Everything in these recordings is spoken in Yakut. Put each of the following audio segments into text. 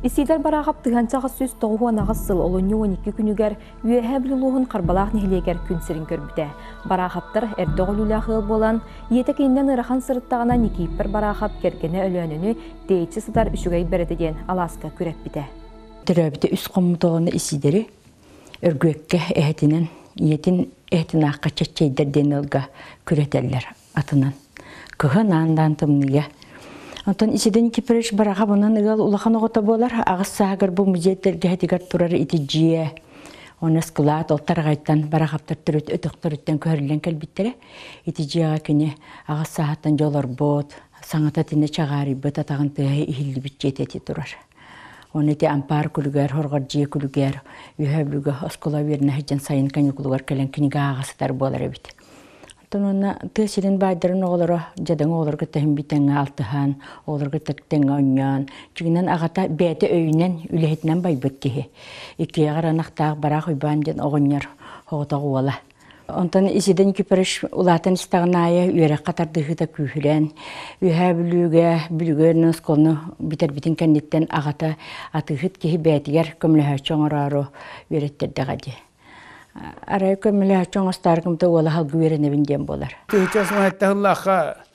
Исиидэр Бараахап 1898 сыл олунньу 12 күнүгэр Үөһээ Бүлүү улууһун Харбалаах нэһилиэгэр күн сирин көрбүтэ. Бараахаптар эрдэ оҕолүүлээх ыал буолан, ийэтэ кининэн ыарахан сырыттаҕына Никииппэр Бараахап кэргэнэ Өлөөнөнү тэйиччи сытар Үчүгэй Бэрэтэ диэн алааска күрэппитэ. Төрөөбүтэ үс хоммутоҕуна Исиидэри Өргүөккэ эһэтинэн, ийэтин эһэтин аахха чэччэйдэр диэн ыалга күрэтэллэр атынан. Кыһын аандаан тымныйа. Онтон Исидор Никифорович бараха бунан ыал улахан оҕото буолар. Аҕыс сааһыгар бу музей тэлгэһэтигэр турар ити дьиэ Оны ыскылаат ол тараҕайтан барахаптар төрүт өтөхтөрүттэн көһөрүллэн кэлбиттэрэ. Ити дьиэҕэ кини аҕыс сааһыттан дьэ олорбут, саҥата тинэ чаҕаарыйбыт атаҕын тыаһа иһиллибит дьиэтэ ити турар. Оны ити ампаар күлүгэр, хорҕор дьиэ күлүгэр, үөһэ бүлүгэ оскуола үөрэнэ сылдьан сайын каникулугар кэлэн кинигэ ааҕа сытар буолар эбит. Оттон уонна тыа сирин баайдарын оҕолоро дьадаҥы оҕолорго тэһин тэҥҥэ алтыһан, оҕолорго тэҥҥэ оонньоон, дьиҥинэн аҕата бэйэтэ өйүнэн, үлэһитинэн байбыт киһи. Иккиэҕэр анахтаах Бараах Уйбаан диэн оҕонньор оҕотох уола. Онтон Исида Никифорович улаатан истэҕин аайы үөрэххэ тардыһыыта күүһүрэн, Үөһээ Бүлүүгэ, Бүлүүгэ оскуоланы бүтэрбитин кэнниттэн аҕата атыыһыт киһи бэйэтигэр көмөлөһөөччү оҥороору үөрэттэрдэҕэ дии. Арай көмөлөһөөччү оҥостааргымта уола халгы үөрэнэбин диэн буолар. Тыһыынча сэттэ сыллаахха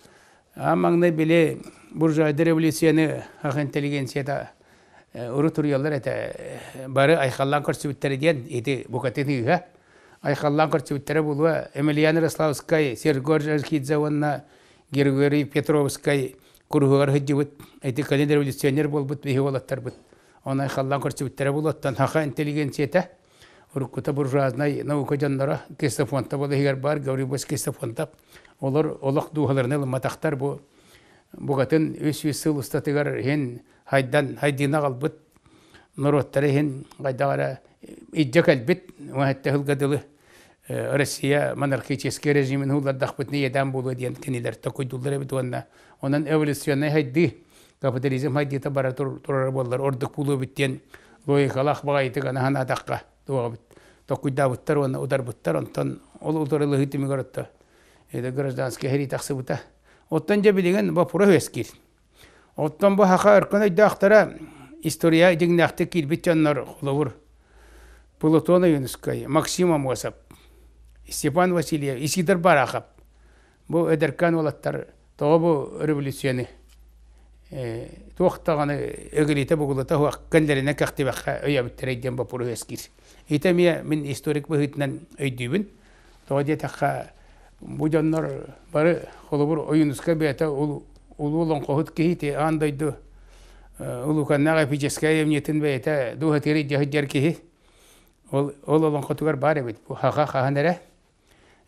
маҥнай били буржуазия революцияны ах интеллигенцията урут уруйаллар этэ. Бары айхаллаан көрсүбүттэрэ диэн ити букатын ыыһа. Айхаллаан көрсүбүттэрэ буолуо Емельян Ярославскай, Сергой Жархидзе уонна Григорий Петровскай куруһугар сылдьыбыт ити кэлин революционер буолбут биһи уолаттарбыт. Оны айхаллаан көрсүбүттэрэ буолуоттан саха интеллигенцията уруккута буржуазнай наука дьонноро Ксенофонтов ол иһигэр баар Гаврил Ксенофонтов олор олох дууһаларын ылымматахтар бу букатын 300 сыл устатыгар иһин хайдан хайдыына аҕалбыт норуоттары иһин хайдах эрэ илдьэ кэлбит уһэтте сылга дылы Россия монархический режимин ууллардахпытына иэдээн буолуо диэн кинилэр токуйдууллар эбит уонна онон эволюционнай хайдыы капитализм хайдыыта бара турара буоллар ордук буолуо эбит диэн логикалаах баҕайытык анаһан атахха туоҕабыт токуйдаабыттар уонна ударбыттар онтон ол утарылаһыы түмүгэр отто это гражданскай сэрии тахсыбыта оттон дьэ билигин боппуруос үөскиир оттон бу саха өркөн өйдөөхтөрө история дьиҥнээхтик киирбит дьоннор холобур Платон Ойуунускай, Максим Аммосов, Степан Васильев, Исидор Барахов бу эдэркээн уолаттар тоҕо бу революцияны туох даҕаны ыгырыыта-бугулата суох кэллэринэ кэхтибэххэ өйөөбүттэрэй диэн боппуруос үөскиир. Ити эмиэ мин историк быһыытынан өйдүүбүн. Тоҕо диэтэххэ, бу дьоннор бары холобур Ойуунускай бэйэтэ улуу олоҥхоһут киһи ити аан дойду улууканнаах эпическэй айымньытын бэйэтэ дууһатыгар илдьэ сылдьар киһи. Ол ол олоҥхотугар баар эбит. Бу хаха хаһан эрэ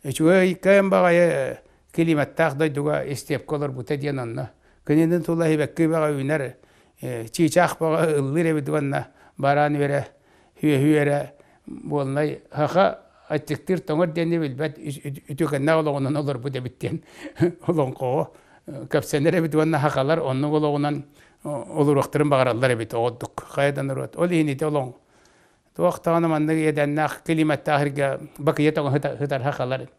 Үчүгэй кэм баҕайы климаттаах дойдуга истиэпкэ олорбута диэн онно кинини тула сибэкки бөҕө үүнэр, чыычаах бөҕө ыллыыр эбит уонна бараан үөрэ, сүөһү үөрэ буолнай саха аччыктыыр тоҥор диэни билбэт үтүөкэннээх олоҕунан олорбут эбит диэн олоҥхоҕо кэпсэнэр эбит уонна сахалар оннук олоҕунан олоруохтарын баҕараллар эбит оҕордук хайа да норуот. Ол иһин ити олоҥ Туох даҕаны маннык иэдээннээх климаттаах сиргэ бакыйа тоҥо сытар сахалар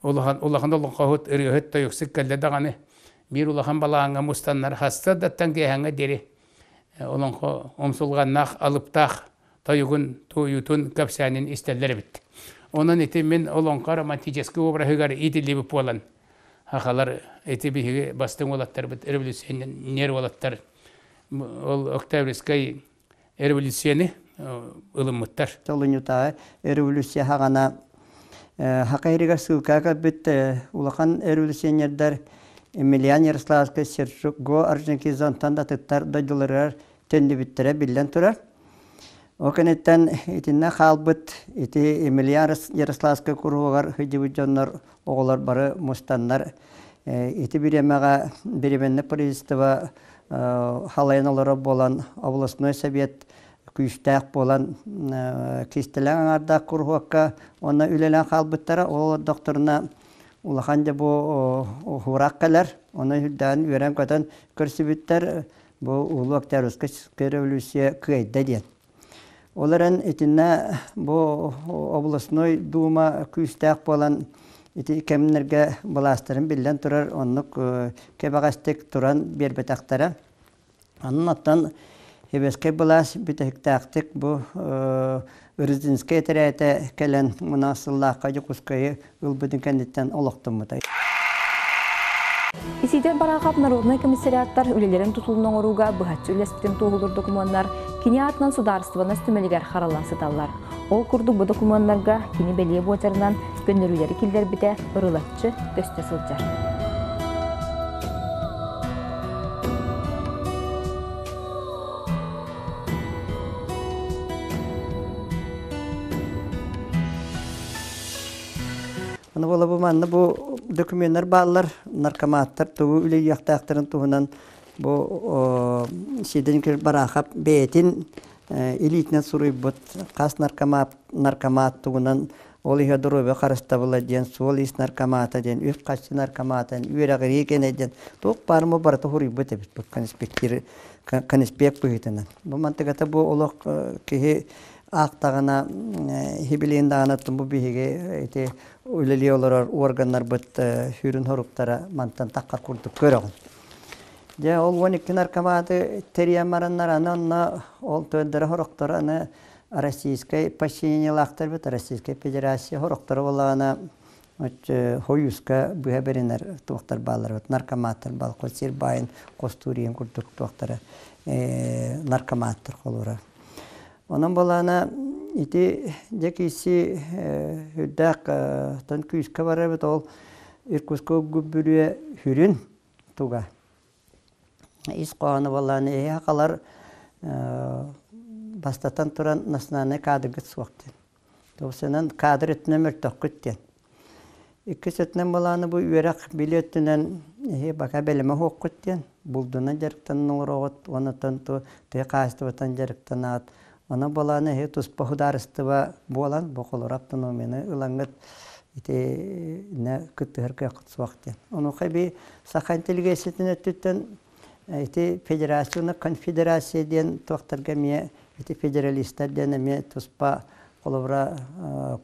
улахан улахан олоҥхоһут, ырыаһыт, тойуксут кэллэ даҕаны биир улахан балааҥҥа мустаннар хаста-даттан киэһэҥҥэ диэри олоҥхо умсулҕаннаах, алыптаах тойугун, туойуутун, кэпсээнин истэллэр эбит. Онон ити мин олоҥхо романтическай обраһыгар иитиллибит буолан, сахалар ити биһиги бастыҥ уолаттарбыт революционер уолаттар ол Октябрьскай революцияны ылыммыттар. Толунньутааҕы революция хаҕана Саха сиригэр ссылкаҕа кэлбит улахан революционердар Емельян Ярославскай, Серго Орджоникидзе да атыттар дойдуларыгар төннүбүттэрэ биллэн турар. Ол кэнниттэн итиннэ хаалбыт ити Емельян Ярославскай куруһугар сылдьыбыт дьоннор оҕолор бары мустаннар ити бириэмэҕэ бириэмэннэ правительство халайан олорор буолан областной совет күүстээх буолан кистэлэҥ аҥаардаах куруһуокка уонна үлэлээн хаалбыттара ол олордохторуна улахан дьэ бу уһуурах кэлэр онон үрдээн үөрэн-көтөн көрсүбүттэр бу Улуу Октябрьскай революция кыайда диэн. Ол эрэн итиннэ бу областной дума күүстээх буолан ити кэмнэргэ былаастарын биллэн турар оннук кэбэҕэстик туран биэрбэтэхтэрэ. Онон оттон Сэбиэскэй былаас бүтэһиктээхтик бу Рыдзинскай этэрээтэ кэлэн мына сыллаахха Дьокуускайы ылбытын кэнниттэн олохтоммута. Исидор Барахов народнай комиссариаттар үлэлэрин тутулун оҥорууга быһаччы үлэспитин туоһулуур докумуоннар кини аатынан судаарыстыбаннас түмэлигэр хараллан сыталлар. Ол курдук бу докумуоннарга кини бэлиэ буочарынан көннөрүүлэри киллэрбитэ ырылаччы көстө сылдьар. Аны буола бу манна бу докуменнар бааллар, наркоматтар тугу үлэлиэхтээхтэрин туһунан бу Сидин Барахов бэйэтин илиитинэн суруйбут хас наркомат, наркомат тугунан ол иһэ доруобуйа харыстабыла диэн, суол-иис наркомата диэн, үп-харчы наркомата диэн, үөрэҕирии кэнэ диэн туох баарыма барыта суруйбут эбит бу конспектир конспект быһыытынан. Бу мантыгата бу олох киһи аахтаҕына хибилиин даҕаны бу биһиги ити үлэлии олорор органнарбыт сүрүн соруктара мантан таххар курдук көрөҕүн. Дьэ ол 12 наркоматы тэрийэн бараннар аны онно ол төрдөрө сорохторо аны российскай подчинениелаахтар бит Российскай Федерация сорохторо буоллаҕына хойууска быһа бэринэр туохтар бааллар вот наркоматтар баал сир баайын хостуур иэн курдук туохтара наркоматтар холура онон буолаана ити дьэ киси үрдээх тон күүскэ барабыт ол Иркутскай гүбүрүө хүрүн туга ис хоһооно буоллаҕына эһи сахалар бастатан туран национальнай кадргыт суох диэн. Тубусунан кадр өттүнэн мөлтөххүт диэн. Иккис өттүнэн буоллаҕына бу үөрэх билии өттүнэн эһи бака бэлэмэ суоххут диэн. Булдунан дьарыктанан олороҕут уонна ту тыа хаһаайыстыбатынан дьарыктанаат. Онон буоллаҕына эһи туспа судаарыстыба буолан бу холобур автономияны ылаҥҥыт итиннэ кыттыһар кыаххыт суох диэн. Онуоха эбии саха интеллигенциятын өттүттэн ити федерация уонна конфедерация диэн туохтарга эмиэ ити федералистар диэн эмиэ туспа холобура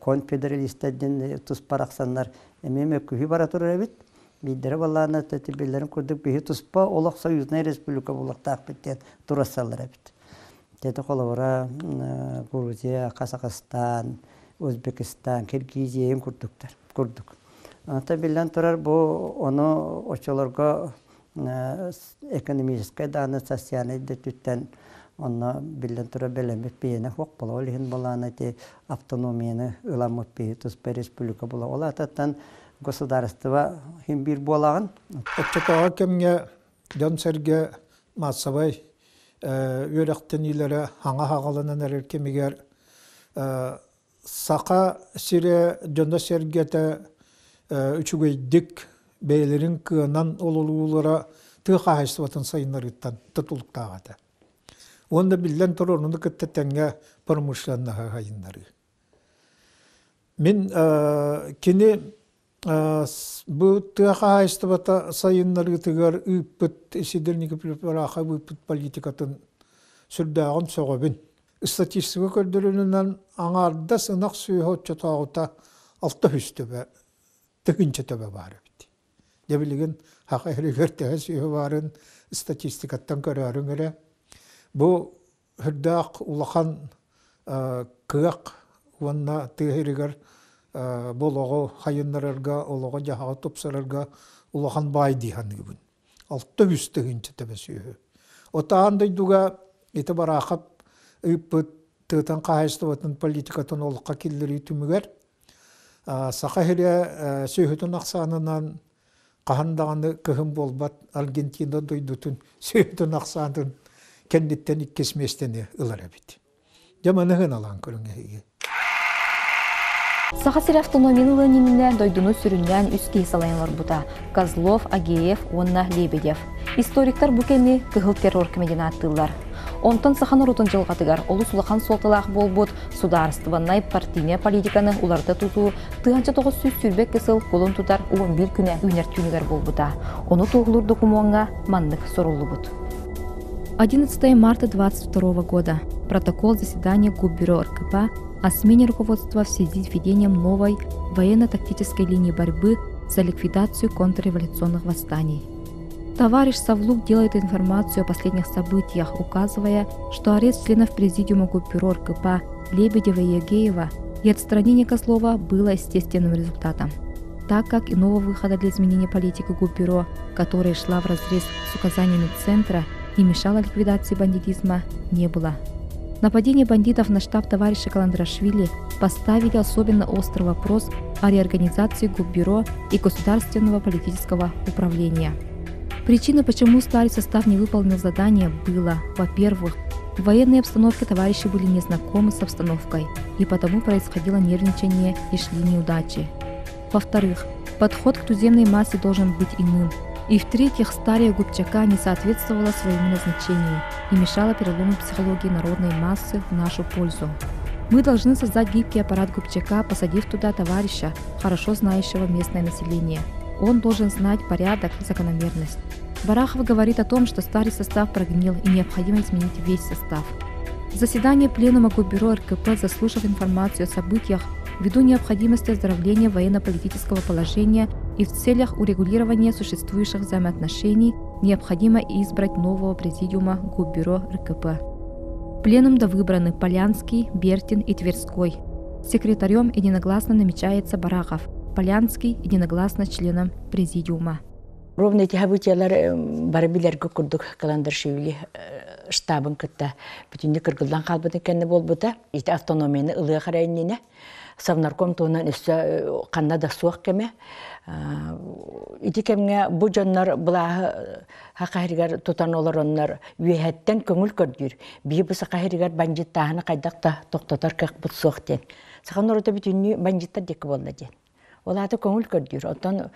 конфедералистар диэн туспа арахсаннар эмиэ мөккүһүү бара турар эбит. Биирдэрэ буоллаҕына биллэрин курдук биһи туспа олох союзнай республика буолуохтаахпыт диэн туруорсаллар эбит. Дьэ холобура Грузия, Казахстан, Узбекистан, Киргизия курдуктар курдук. Онтон биллэн турар бу ону оччолорго экономическай даҕаны социальнай да өттүттэн онно биллэн турар бэлэммит биһиэнэ суох буола. Ол иһин былаана ити автономияны ыламмыт биһи туспа республика буола. Ол аатыттан государство иһин биир буолаҕын. Оччотооҕу кэмҥэ дьон-сэргэ маассабай үөрэхтэниилэрэ хаҥа хаҕаланан эрэр кэмигэр Саха сирэ дьоно-сэргэтэ үчүгэйдик бэйэлэрин кыанан олоруулара тыа хаһаайыстыбатын сайыннарыыттан тутулуктаах этэ. Уонна биллэн турар ону кытта тэҥҥэ промышленноһы сайыннарыы. Мин кини бу тыа хаһаайыстыбата сайыннарыытыгар ыыппыт Сидор Никифорович ыыппыт политикатын сүрдээҕин сөҕөбүн. Статистика көрдөрөрүнэн аҥаардас ынах сүөһү оччотооҕута 600 төбө, тыһыынча төбө баар эбит. Дьэ билигин саха иһигэр төһө сүөһү баарын статистикаттан көрөөрүҥ эрэ. Бу Үрдээх улахан кыах уонна тыа сиригэр бу олоҕу хайыннарарга, олоҕу-дьаһаҕы тупсарарга улахан баай дии саныыбын. 600 тыһыынча төбө сүөһү. Отаан дойдуга ити Бараахап ыыппыт тыатын хаһаайыстыбатын политикатын олоххо киллэрии түмүгэр Саха сирэ сүөһүтүн ахсаанынан хаһан даҕаны кыһын буолбат Аргентина дойдутун сүөһүтүн ахсаанын кэнниттэн иккис миэстэни ылар эбит. Дьэ маны ыналаан көрүҥ эһиги. Саха сирэ автономияны ылыан иннинэ дойдуну сүрүннээн үс киһи салайан олорбута – Козлов, Агеев уонна Лебедев. Историктар бу кэми кыһыл террор кэмэ диэн ааттыыллар. Онтон саха норуотун дьылҕатыгар олус улахан суолталаах буолбут судаарыстыбаннай партийнай политиканы уларыта тутуу 1922 сыл кулун тутар 11 күнэ үүнэр түүнүгэр буолбута. Ону туоһулуур докумуоҥҥа маннык суруллубут. 11 марта 22 года. Протокол заседания Губбюро РКП о смене руководства в связи с введением новой военно-тактической линии борьбы за ликвидацию контрреволюционных восстаний. Товарищ Савлук делает информацию о последних событиях, указывая, что арест членов Президиума Губбюро РКП Лебедева и Егеева и отстранение Козлова было естественным результатом, так как иного выхода для изменения политики Губбюро, которая шла вразрез с указаниями Центра и мешала ликвидации бандитизма, не было. Нападение бандитов на штаб товарища Каландрашвили поставили особенно острый вопрос о реорганизации Губбюро и государственного политического управления. Причина, почему старый состав не выполнил задание, было, во-первых, в военной обстановке товарищи были незнакомы с обстановкой, и потому происходило нервничание и шли неудачи. Во-вторых, подход к туземной массе должен быть иным. И в-третьих, старая Губчака не соответствовала своему назначению и мешала перелому психологии народной массы в нашу пользу. Мы должны создать гибкий аппарат Губчака, посадив туда товарища, хорошо знающего местное население. Он должен знать порядок и закономерность. Барахов говорит о том, что старый состав прогнил и необходимо изменить весь состав. Заседание Пленума Губбюро РКП, заслушав информацию о событиях, ввиду необходимости оздоровления военно-политического положения и в целях урегулирования существующих взаимоотношений необходимо избрать нового президиума Губбюро РКП. Пленум довыбраны Полянский, Бертин и Тверской. Секретарем единогласно намечается Барахов, Полянский единогласно членом президиума. Ровно эти событиялар бары билэргэ курдук Каландаршвили штабын кытта бүтүннүү кыргыллан хаалбытын кэннэ буолбута. Ити автономияны ылыах эрэ иннинэ Совнарком туһунан өссө ханна да суох кэмэ. Ити кэмҥэ бу дьоннор былааһы хахаһырыгар тутан олороннор үөһэттэн көҥүл көрдүүр. Биһи бу сахаһырыгар бандьыттааһыны хайдах да тохтотор кыахпыт суох диэн. Саха норуота бүтүннүү бандьыттар диэки буолла диэн. Ол аата көҥүл көрдүүр. Оттон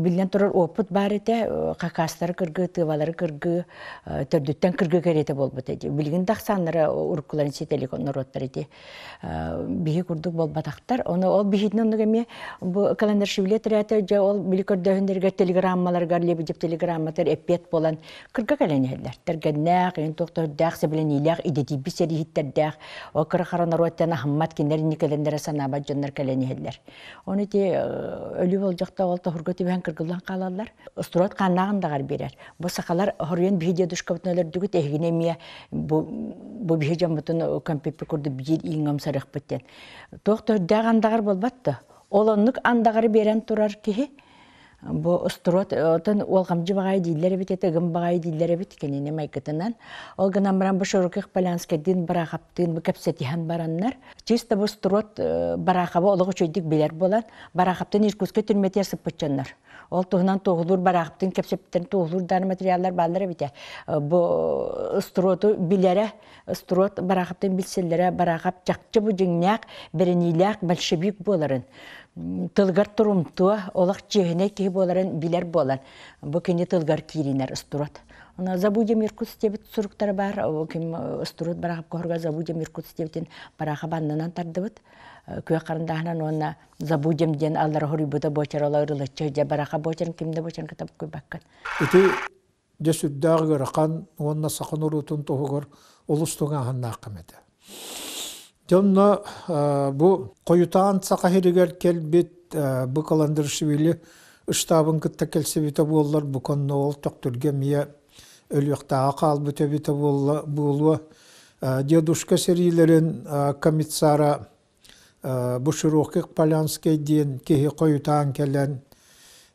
биллэн турар опыт баар этэ, хакастары кыргыы, тывалары кыргыы, төрдүттэн кыргыы кэриэтэ буолбут эти. Билигин да ахсааннара уруккуларын ситэлик норуоттар ити. Биһи курдук буолбатахтар. Ону ол биһитин оннук эмиэ бу Каландаршвили отряды дьэ ол били көрдөөһүннэригэр телеграммаларыгар Лебедев телеграмматыгар эппиэт буолан кырга кэлэн иһэллэр. Тэргэннээх, ин туохтардаах, сэбилэниилээх, идэтийбит сэрииһиттэрдээх, ол кыра хара норуоттан аһыммат кинилэр инни кэлэннэрэ санаабат дьоннор кэлэн иһэллэр. Оны ити өлүү болдьохто ол тоһурга түбэһэн кыргыллан хаалаллар. Устуруот хааннааҕын даҕар биэрэр. Бу сахалар хоруйан биһи дедушкабытын өлөрдүгүт эһигини эмиэ бу бу биһи дьоммутун көмпүппүт курдук биир ииҥ омсарыахпыт диэн. Туох төрдөөх андаҕар буолбат да. Ол оннук андаҕары биэрэн турар киһи Бу устуруот отон уолҕамдьы баҕайы дииллэр эбит этэ, ыгым баҕайы дииллэр эбит кинини майгытынан. Ол гынан баран бу Широких Полянскайдыын Барахаптыын бу кэпсэтиһэн бараннар, чисто бу устуруот Барахабы олох үчүгэйдик билэр буолан, Барахаптын Иркутскай түрмэтигэр сыппыт дьоннор. Ол туһунан туоһулуур Барахаптын кэпсэппиттэрин туоһулуур даҕаны материаллар бааллар эбитэ. Бу устуруоту билэрэ, устуруот Барахаптын билсэллэрэ, Барахап чахчы бу дьиҥнээх, бэриниилээх большевик буоларын тылгар турумтуо, олох чиэһинэй киһи буоларын билэр буолан, бу кини тылгар кииринэр устурат. Она «Забудем Иркутск» диэбит суруктара баар, ким устурут барахап кохорга «Забудем Иркутск» диэбитин бараха баннынан тардыбыт. Күөх харандааһынан уонна «Забудем» диэн аллара хоруйбута буочарала ырылыччы дьэ бараха буочарын ким да буочарын кытап куйбаккын. Ити дьэ сүрдээх ыарахан уонна саха норуотун туһугар олус туҥааһыннаах этэ. Дьонно бу хойутаан Саха сиригэр кэлбит бу Каландрашвили штабын кытта кэлсибитэ буоллар, бу конно ол төхтүргэ эмиэ өлүөхтээҕэ хаалбыт эбитэ буолуо. Дедушка сэриилэрин комиссара бу Широких Полянский диэн киһи хойутаан кэлэн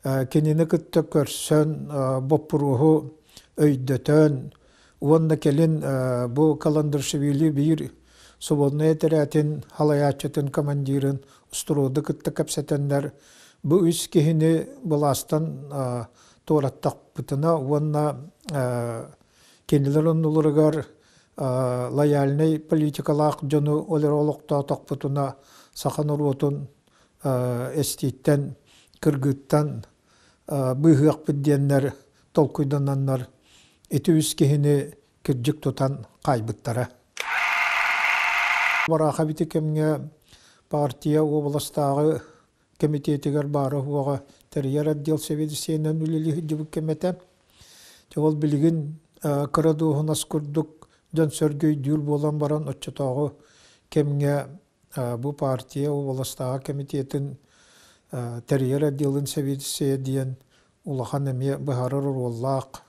кинини кытта көрсөн боппуруоһу өйдөтөн уонна кэлин бу Каландрашвили биир свободнай этэрээтин халайааччытын командирын Устуруоду кытта кэпсэтэннэр бу үс киһини былаастан туораттахпытына уонна кинилэр оннуларыгар лояльнай политикалаах дьону ол эрэ олохтоотохпутуна саха норуотун эстииттэн, кыргыттан быыһыахпыт диэннэр толкуйдананнар ити үс киһини кырдьык тутан хаайбыттара. Барааха ити кэмҥэ партия уобаластааҕы кэмитиэтигэр баара-суоҕа тэрийэр отдел сэбиэдиссэйинэн үлэлии сылдьыбыт кэм этэ. Ол билигин кыра дуоһунас курдук дьон сөргөйдүүр буолан баран оччотооҕу кэмҥэ бу партия уобаластааҕы кэмитиэтин тэрийэр отделын сэбиэдиссэйэ диэн улахан эмиэ быһаарар оруоллаах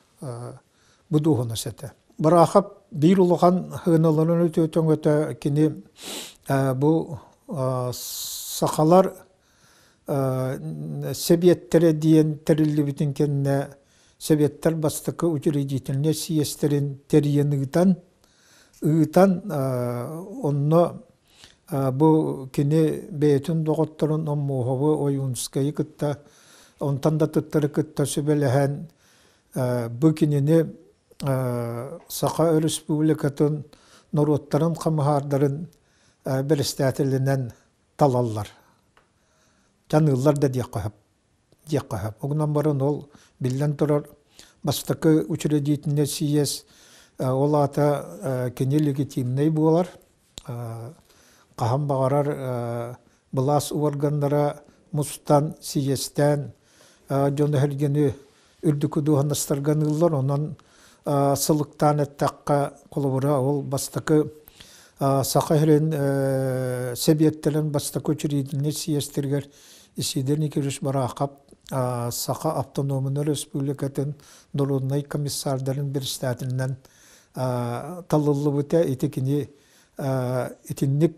бу дуоһунас этэ. Бараахап биир улахан сыаналарын өтөҥөтө кини бу сахалар сэбиэттэрэ диэн тэриллибитин кэннэ Советтар бастакы учредительнай съезтэрин тэрийэн ыытан, ыытан онно бу кини бэйэтин доҕотторун Оммуоһову, Ойуунскайы кытта, онтон да атыттары кытта сүбэлэһэн бу кинини Саха Өрөспүүбүлүкэтин норуоттарын хамыһаардарын бэрэстээтэлинэн талаллар. Таныыллар да диэххэ сөп. Диэххэ сөп. Ол баран ол биллэн турар бастакы учредительнай съезд ол аата кини легитимнэй буолар. Хаһан баҕарар былаас уорганнара мустан, съезтээн дьон өһүргэни үрдүкү дуоһунастарга аныыллар. Онон сылыктаан эттэххэ, холобура, ол бастакы Саха сирин сэбиэттэрин бастакы учредительнай съезтэригэр Исидор Никифорович Бараахап Саха автономнай республикатын народнай комиссардарын председателинэн талыллыбыта. Ити кини итинник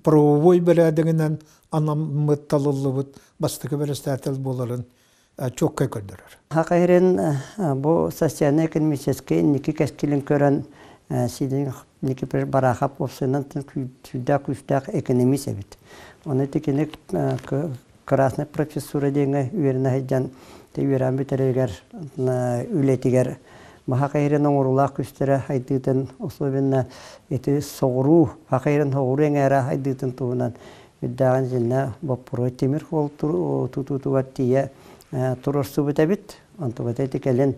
правовой бэрээдэгинэн анаммыт талыллыбыт бастакы бэрэстэээтэл буоларын чуоккай көрдөрөр. Саха сирин бу социально-экономическай инники кэскилин көрөн Сидин Никифорович Барахов уопсайынан сүрдээх күүстээх экономист эбит. Ону ити кини Красная профессура диэҥҥэ үөрэнэ сылдьан үөрээн бүтэригэр үлэтигэр Саха сирин оҥоруулаах күстэрэ хайдыытын особенно ити соҕуруу Саха сирин соҕуруу эҥээрэ хайдыытын туһунан үрдээҕин итиннэ боппуруос тимир суол тутуутугар тиийэ туруорсубут эбит. Онтубата ити кэлин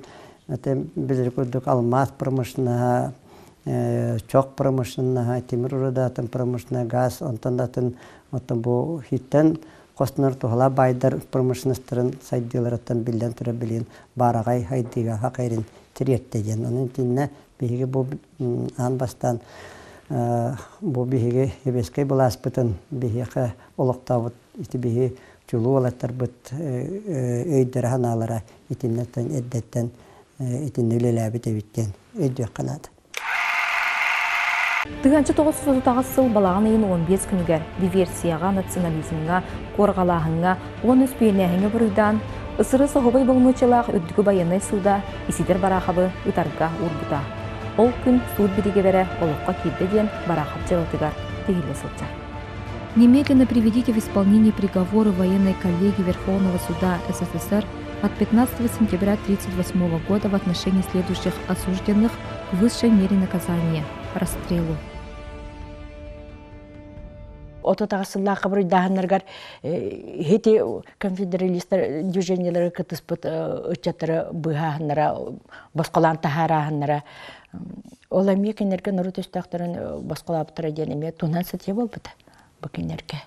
билэр курдук алмаас промышленноһа, чох промышленноһа, тимир рудатын промышленноһа, газ, онтон да атын оттон бу хиттэн хостонор туһалаах баайдар промышленностарын сайдыыларыттан биллэн турар билигин баараҕай хайдыыга хакайрын тириэртэ диэн. Онон итиннэ биһиги бу аан бастаан бу биһиги сэбиэскэй былааспытын биһиэхэ олохтообут ити биһи чулуу уолаттарбыт өйдөрө-санаалара итиннэттэн эрдэттэн итиннэ үлэлээбит эбит диэн өйдүөххэ наада. 1938 сыл балаҕан ыйын 15 күнүгэр диверсияҕа, национализмҥа, куорҕалааһыҥҥа уонна үспүйэнээһиҥҥэ буруйдаан ысыры соһубай боломуочуйалаах үрдүкү байыаннай сууда Исидор Бараховы ытарга уурбута. Ол күн суут бириигэбэрэ олоххо киирдэ диэн Барахов дьыалатыгар тиһиллэ сылдьар. Немедленно приведите в исполнение приговоры военной коллегии Верховного суда СССР от 15 сентября 1938 года в отношении следующих осужденных к высшей мере наказания – расстрелу. 38 сыллаахха буруйдааһыннарыгар ити конфедералистар движениелары кытыспыт ыччаттары быһааһыннара, босхолоон таһаарааһыннара ол эмиэ кинилэргэ норуот өстөөхтөрүн босхолообуттара диэн эмиэ туһунан сытыйа буолбута бу кинилэргэ.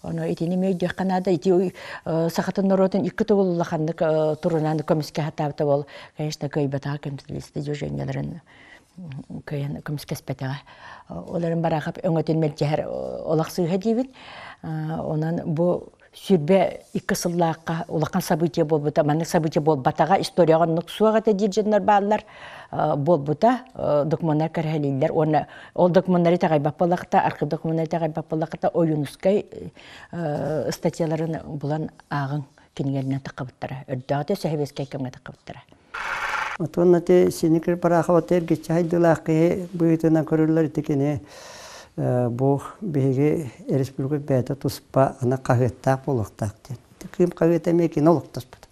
Ону итини эмиэ өйдүөххэ наада. Ити сахатын норуотун икки төгүл улаханнык турунан көмүскэ сатаабыта бол, конечно, кыайбатаҕа конфедералисты движениеларын кыайан көмүскэспэтэҕэ. Ол эрэн Бараахап өҥөтүн мэлдьэһэр олох сыыһа диибин. Онон бу 22 сыллаахха улахан событие буолбута. Маннык событие буолбатаҕа, историяҕа оннук суох этэ диир дьоннор бааллар. Буолбута, докумуоннар кэрэһэлииллэр. Уонна ол докумуоннары итэҕэйбэт буоллахта, архив докумуоннары итэҕэйбэт буоллахта, Ойуунускай статьяларын булан ааҕыҥ кинигэлэринэн таххабыттара. Өрдөөҕүтэ сэһэбиэскэй кэмҥэ таххабыттара. Отон ити Синикир Барахова эргиччи хайдыылаах киһи быһыытынан көрүллэр ити кини бу биһиги республика бэйэтэ туспа аны хаһыаттаах буолуохтаах диэн. Кыым хаһыата эмиэ кини олохтоспут.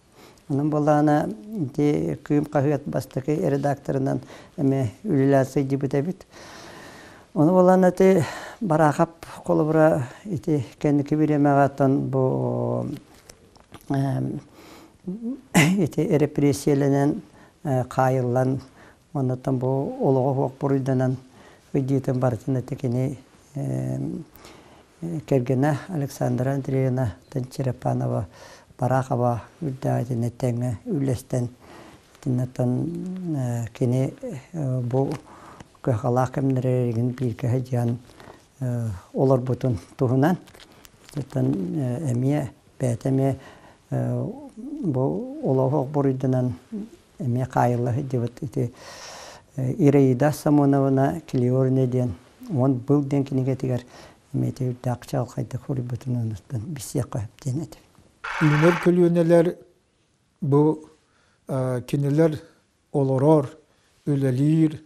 Онон буоллаҕына ити Кыым хаһыат бастакы редакторынан эмиэ үлэлээн сылдьыбыт эбит. Ону буоллаҕына ити Бараахап холобура ити кэнники бириэмэҕэ оттон бу ити репрессиялэнэн хаайыллан оннуттан бу олоҕо суох буруйданан ыйдыытын барытын ити кини кэргэнэ Александра Андреевна Черепанова Барахова үрдээх итиннэ тэҥҥэ үллэстэн итиннэттэн кини бу кыһалаах кэмнэригин бииргэ сылдьан олорбутун туһунан оттон эмиэ бэйэтэ эмиэ. Бу олоһох буруйданан эмиэ хаайылла сылдьыбыт ити Ираида Самоновна Клеорне диэн уон был диэн кинигэтигэр эмиэ ити үрдээх чаҕылхайдык суруйбутун онуттан билсиэххэ сөп диэн этим. Үүнэр көлүөнэлэр бу кинилэр олорор, үлэлиир,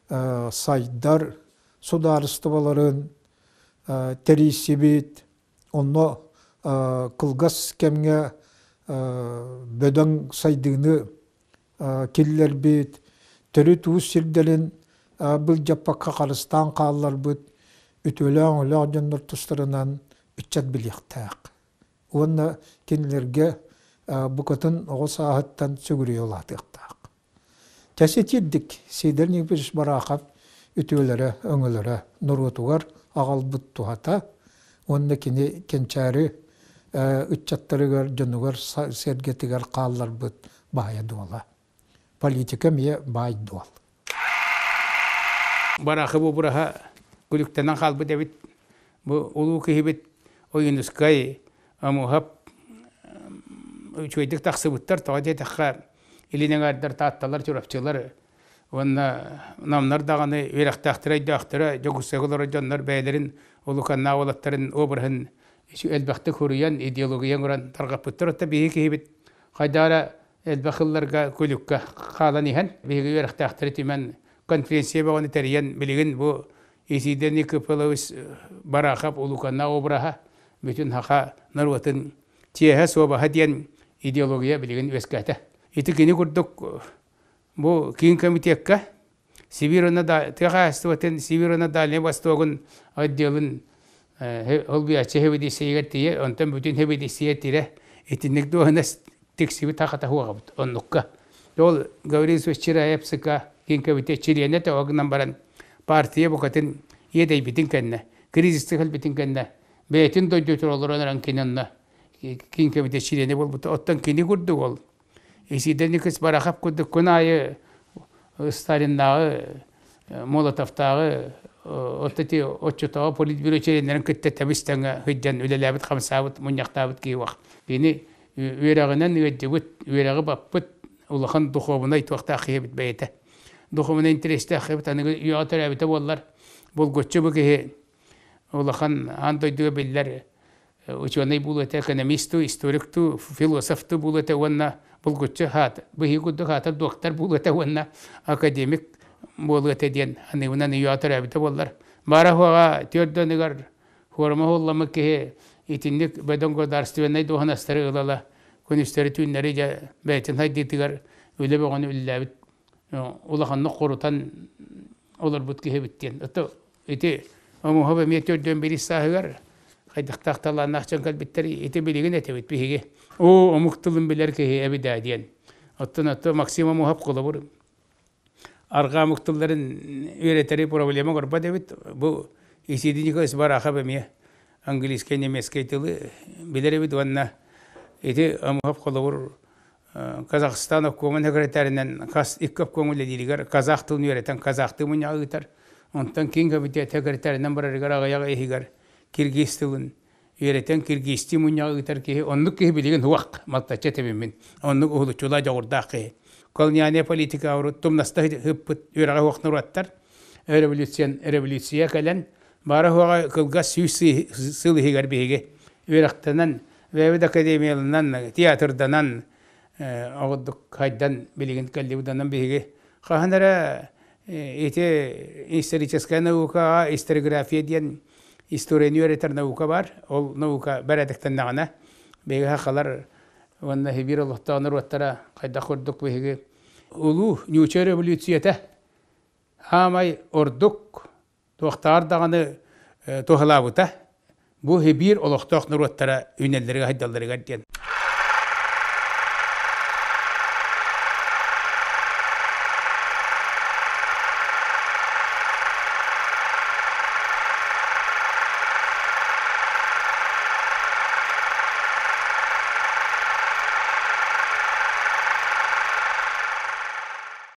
сайдар судаарыстыбаларын тэрийсибит, онно кылгас кэмҥэ бөдөҥ сайдыыны киллэрбит, төрүт уус сирдэрин былдьаппакка харыстаан хаалларбыт үтүөлээх-өҥөлөөх дьоннор тустарынан ыччат билиэхтээх. Уонна кинилэргэ букатын оҕо сааһыттан сүгүрүйэ улаатыахтаах. Чэситирдик Сидор Никифорович Барахов үтүөлэрэ, өҥөлөрө норуотугар аҕалбыт туһата уонна кини кэнчээри ыччаттарыгар, дьонугар сэргэтигэр хаалларбыт баайа-дуола. Политика эмиэ баай-дуол. Барахов обраһа күлүктэнэн хаалбыт эбит. Бу улуу киһибит Ойуунускай, Омуһап үчүгэйдик тахсыбыттар. Тоҕо диэтэххэ, илин эҥээрдэр, таатталар, чурапчылар уонна намнар даҕаны үөрэхтээхтэрэ, өйдөөхтөрө, Дьокуускайга олорор дьоннор бэйэлэрин улуканнаах уолаттарын обраһын элбэхтик суруйан, идеология оҥорон тарҕаппыттар. Оттон биһиги киһибит хайдах эрэ элбэх сылларга күлүккэ хаалан иһэн, биһиги үөрэхтээхтэри түмэн конференция бөҕөнү тэрийэн, билигин бу Исидор Никифорович Барахов улуканнаах обраһа бүтүн саха норуотун чиэһэ суобаһа диэн идеология билигин үөскээтэ. Ити кини курдук бу Киин комитекка Сибирь уонна тыа хаһаайыстыбатын Сибирь уонна Дальнай Востогун отделын холбуйааччы хэбидиссийигэр тиийэ, онтон бүтүн хэбидиссийэ тирэ итинник дуоһунас тиксибит хахата хуоҕабыт оннукка. Ол Гаврил Чираев СК Киин комитет чилиэнэ тоҕо гынан баран партия букатын иэдэйбитин кэннэ, кризисты кэлбитин кэннэ бэйэтин дойдутугар олорон эрэн кини онно Киин комитет чилиэнэ буолбута. Оттон кини курдук ол Исидор Никитич Барахов курдук күн аайы Сталиннааҕы, Молотовтааҕы оттоти оччотооҕу политбюро чилиэннэрин кытта тэбис-тэҥҥэ сылдьан үлэлээбит, хамсаабыт, мунньахтаабыт киһи уох. Кини үөрэҕинэн ыалдьыбыт, үөрэҕи баппыт улахан духуобунай туохтаах киһи эбит бэйэтэ. Духуобунай интэриэстээх эбит, аныгы үйэҕэ төрөөбүтэ буоллар, булгуччу бу киһи улахан аан дойдуга биллэр учуонай буолуо этэ, экономист туу, историк туу, философ туу буолуо этэ уонна булгуччу хаат, быһыы курдук хаатар доктор буолуо этэ уонна академик буолуо этэ диэн аныыбынан үйэҕэ төрөөбүтэ буоллар. Баара-суоҕа түөрт дьонугар форума уһулламмыт киһи итинник бөдөҥ государственнай дуоһунастары ыла-ыла күнүстэри-түүннэри дьэ бэйэтин сайдыытыгар үлэ бөҕөнү үлэлээбит улаханнык хорутан олорбут киһи эбит диэн. Ити Омуһов эмиэ төрдүөн биир сааһыгар хайдахтаах талааннаах дьон кэлбиттэр ити билигин этэбит биһиги. Оо, омук тылын билэр киһи эбит диэн. Оттон отто Максим Омуһов холобур арҕаа омук тылларын үөрэтэри проблема көрбөт эбит. Бу Исидий Николаевич Барахов эмиэ английскай, немецкэй тылы билэр эбит уонна ити Омуһов холобур Казахстан обкомун секретарынан хас икки обком үлэлииригэр казах тылын үөрэтэн казахтыы мунньаҕы ыытар. Онтон киин комитет секретарынан барарыгар аҕыйах иһигэр киргиз тылын үөрэтэн киргизтии мунньаҕы ыытар киһи. Оннук киһи билигин уох малтачча этэбиммин. Оннук уһулуччулаах дьоҕурдаах киһи. Колониальная политика урут тумнаста ыппыт үөрэҕэ суох норуоттар революция, революция кэлэн баара суоҕа кылгас 100 сыл иһигэр биһиги үөрэхтэнэн Бэйэбит академияланан, театрданан оҕурдук хайдан билигин кэллибит биһиги хаһан эрэ ити историческая наукаҕа историография диэн историяны үөрэтэр наука бар. Ол наука бэрээдэктэннэҕинэ биһиги сахалар уонна Сибиир олохтоох норуоттара хайдах курдук биһиги улуу ньууча революцията аамай ордук туохтааҕар даҕаны туһалаабыта. Бу Сибиир олохтоох норуоттара үүнэллэригэр-сайдалларыгар диэн.